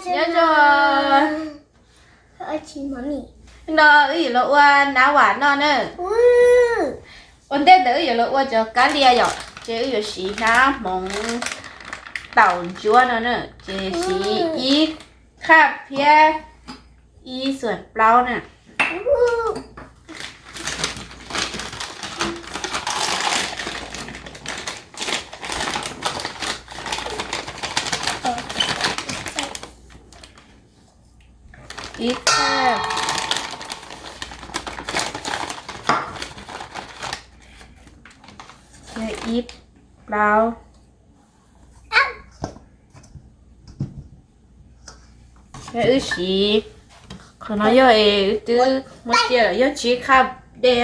Nyob zoo. No wb yuav los ua nav vam no na. Ua ntej ntawd wb yuav los ua cov kab lia yom, ces wb yuav siv hnab hmoov taum ntsuab no na, ces siv ib qhaj thiab ib xuam plaub na. Ib qhaj thiab ib plaub. Wb siv, qhov no yog es wb twb muab cia lawm, yog tsib qhaj dej.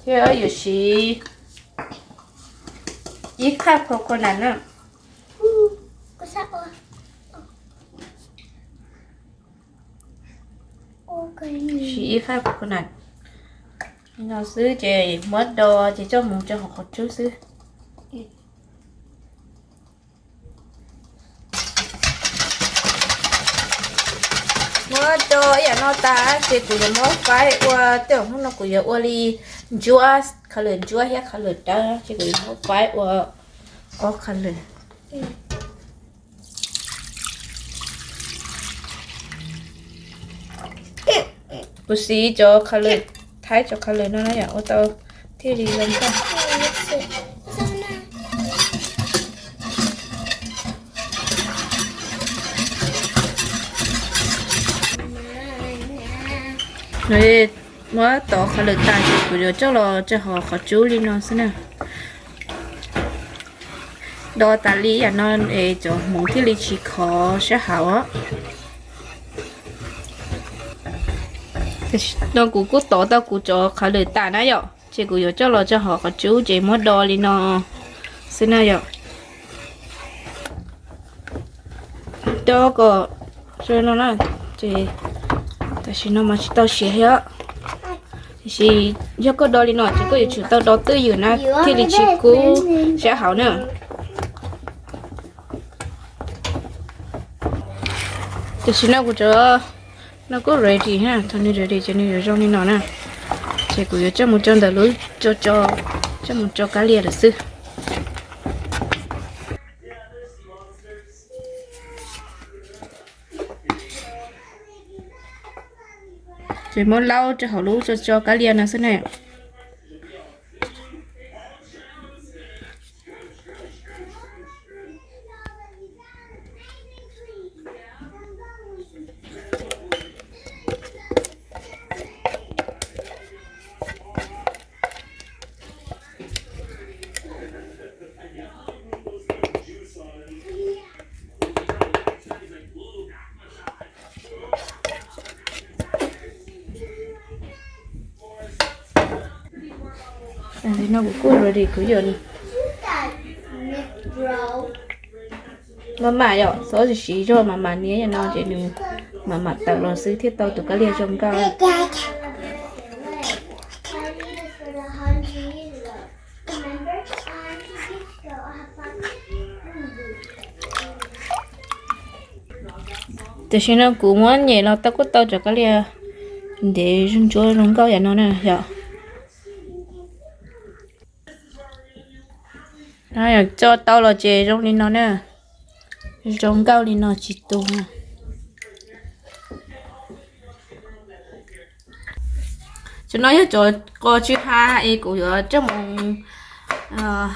Thiab yuav siv ib qhaj coconut na. Siv ib qhaj coconut no xwb ces muab do ces coj mus rau hauv qhov cub xwb. Muab do ib yam no tas ces kuv yuav muab faib ua, tej zaum hnub no kuv yuav ua li ntsuab, color ntsuab thiab color dawb, ces kuv yuav muab faib ua ob color. Kuv siv cov color Thaib, cov color no na yom, ua tau thiaj li zoo nkauj. Muab tov color tas ces kuv yuav coj los rau hauv qhov cub li no xwb na. Do tas li yam no es cov hmoov thiaj li tsis khov sab hauv. No kuv kuj tov tau kuv cov color tas na yom, ces kuv yuav coj los rau hauv qhov cub ces muab do li no xwb na yom. Do kom zoo no na, ces tam sim no mas tsis tau siav thiab. Tiam sis yog koj do li no ces koj yuav tsum tau do twj ywm na thiaj li tsis kub sab hauv na. Tam sim no kuv cov no kuj ready na, thaum nws ready ces nws yuav zoo li no na. Ces kuv yuav coj mus rau ntawm lub tso, coj mus tso kab lia lawm xwb. Ces muab laub rau hauv lub tso, tso kab lia no xwb na. No kuv kuj ready kuv yog maj mam yom, txhob siv zog, maj mam nias yam no ces nws maj mam tawm los xwb thiaj tau tus kab lia zoo nkauj. Tam sim no kuv muab nyem los tau kuj tau cov kab lia ntev ntsuab zoo nkauj yam no na yom. Tso tau los ces zoo li no na, zoo nkauj li no tsis tu na. Cov no yog cov qos tsw ha es kuv yuav coj mus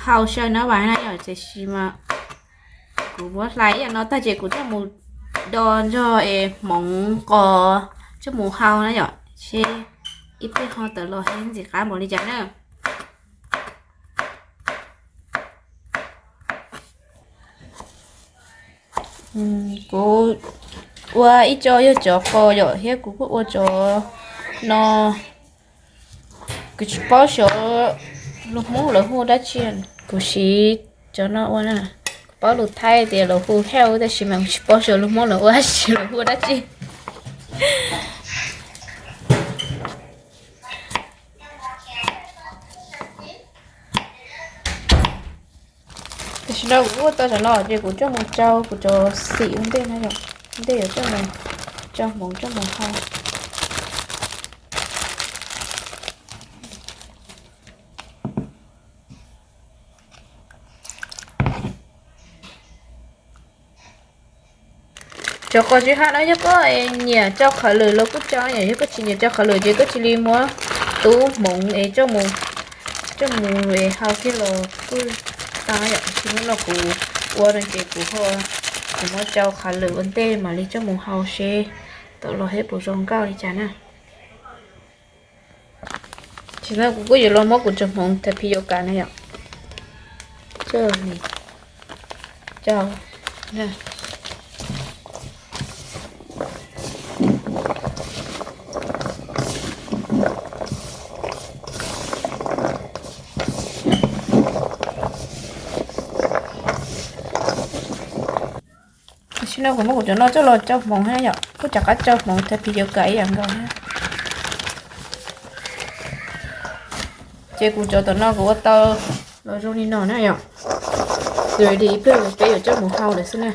hau saw na vas na yom, tiam sis mas kuv muab hlais ib yam no tag ces kuv coj mus do nrog es hmoov qos coj mus hau na yom, seb ib pliag ho tawm los ntxim qab npaum li cas na. Kuv ua ib co yog cov qos yom, thiab kuv kuj ua cov no, kuv tsis paub xyov lus Hmoob lawv hu dab tsi, kuv siv cov no ua na. Kuv paub lus Thaib tias lawv hu heo tab sis mas kuv tsis paub xyov lus Hmoob lawv ua dab tsi, lawv hu dab tsi. Tam sim no kuv ua tau cov no ces kuv coj mus tsau kuv cov xim ua ntej na yom. Ua ntej yuav coj mus tsau hmoov coj mus hau. Cov qos tsw ha no yog koj nyiam tsau qhov lwm los kuj tsau yom, yog koj tsis nyiam tsau qhov lwm ces koj cia li muab tub hmoov es coj mus hau kiag los kuj tau yom. Tab sis hnub no kuv ua no ces kuv ho, kuv muab tsau qhov lwm ua ntej mam li coj mus hau seb tom los seb puas zoo nkauj li cas na. Tam sim no kuv kuj yuav los muab kuv cov hmoov tas phi yuav kav na yom. Coj li, coj. Tam sim no kuv muab kuv cov no coj los tsau hmoov na yom, kuj rov qab tsau hmoov tas phi yuav kav ib yam nkaus na. Ces kuv cov tom no kuv ua tau los zoo li no na yom. Ready ib pliag peb yuav coj mus hau lawm xwb na.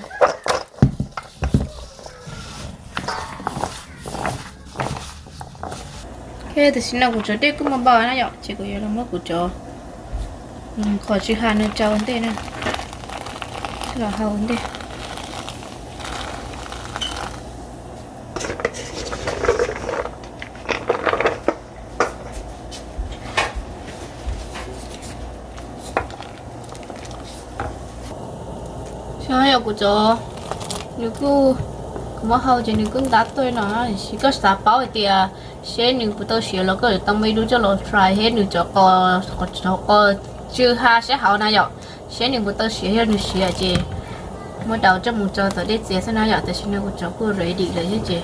Tam sim no kuv cov dej kuj npau npau na yom, ces kuv yuav los muab kuv cov qos tsw ha no tsau ua ntej na, los hau ua ntej. Xyov yog kuv cov, nws kuj, kuv muab hau ces nws kuj ntab tuaj no, tiam sis koj xav paub hais tias seb nws puas tau siav los koj yuav tau muaj ib lub coj los try seb nws cov qos, qos tsw ha sab hauv na yom, seb nws puas tau siav, yog nws siav ces muab daus coj mus tsau tom dej txias xwb na yom. Tam sim no kuv cov kuj ready lawm thiab ces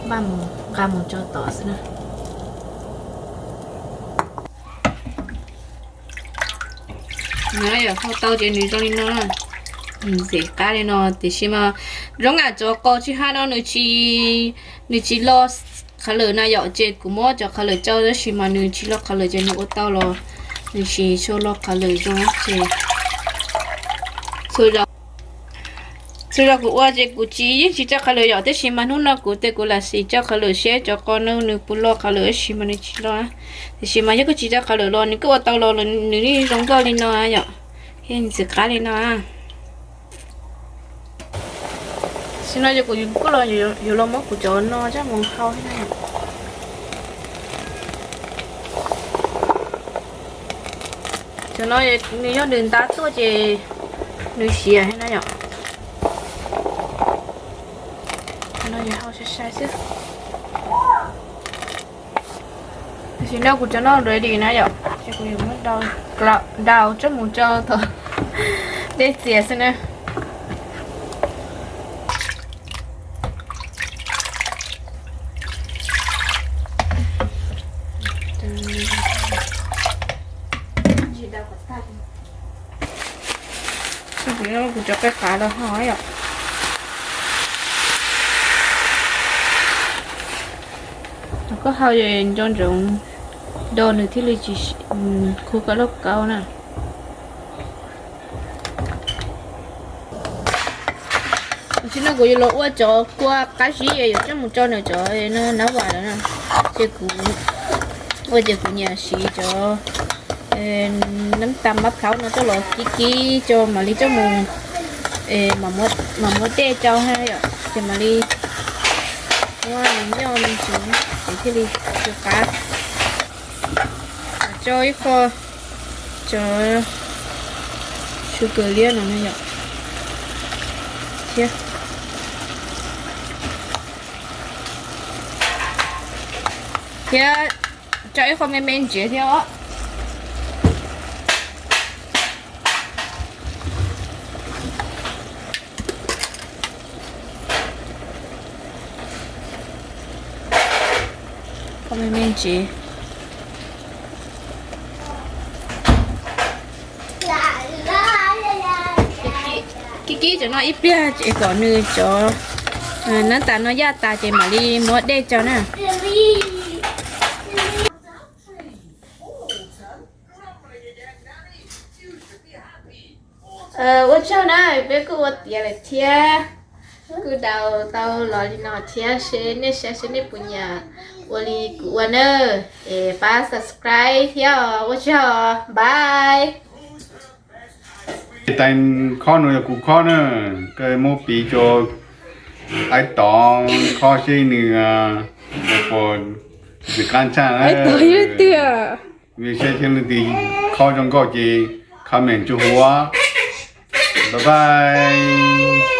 npaj mus nqa mus tsau tom xwb na. Yog hau tau ces nws zoo li no, ntxim qab li no. Tiam sis mas zoo li cov qos tsw ha no nws tsis, nws tsis lo qhov lwm na yom, ces kuv muab cov qhov lwm tsau tab sis mas nws tsis lo qhov lwm ces nws ua tau los nws tsis tshua lo qhov lwm zoo ces txhua zaus kuv ua ces kuv tsis, yeej tsis tsau qhov lwm yom, tab sis mas hnub no kuv tias kuv lam sim tsau qhov lwm seb cov qos no nws puas lo qhov lwm tab sis mas nws tsis lo. Tiam sis mas yog koj tsis tsau qhov lwm los nws kuj ua tau los nws yeej zoo nkauj li no yom, yeej ntxim qab li no. Tam sim no ces kuv kuj los yuav los muab kuv cov no coj mus hau thiab na. Cov no nws yog nws ntab tuaj ces nws siav thiab na yom. Cov no yuav hau sai sai xwb. Tam sim no kuv cov no ready na yom, ces kuv yuav muab daus coj mus tsau tom dej txias xwb na. Kuv cov qe qav los hau yom. Koj hau nco ntsoov do nws thiaj li tsis khu koj lauj kaub na. Tam sim no kuv yuav los ua cov kua qab zib yuav coj mus tsau nws cov nab vam lawm na. Ces kuv ua ces kuv nyiam siv cov nab tas mab plhaub no coj los kib kib coj mam li coj mus, mam muab dej tsau ha yom, ces mam li muab nws nyoj me ntsis ces thiaj li tsw qab. Tsau ib qho cov sugar liab no na yom, thiab, thiab tsau ib qho me me ntsis thiab os. Qho me me ntsis. Kib kib cov no ib pliag es kom nws cov nab tas no yaj tas ces mam li muab dej tsau na. Ua tsaug na, peb kuj ua tiav lawm thiab. Kuj daus tau los li no thiab, seb nej saib seb nej puas nyiam ua li kuv ua na. Es pab subscribe thiab os, ua tsaug, bye. Tais khob no yog kuv khob na, koj muab piv rua aib tod khob seb nws puas txim qab tshaj na. Aib tod yog leej twg? Saib seb leej twg khob zoo nkauj ces comment rua huv. Bye bye.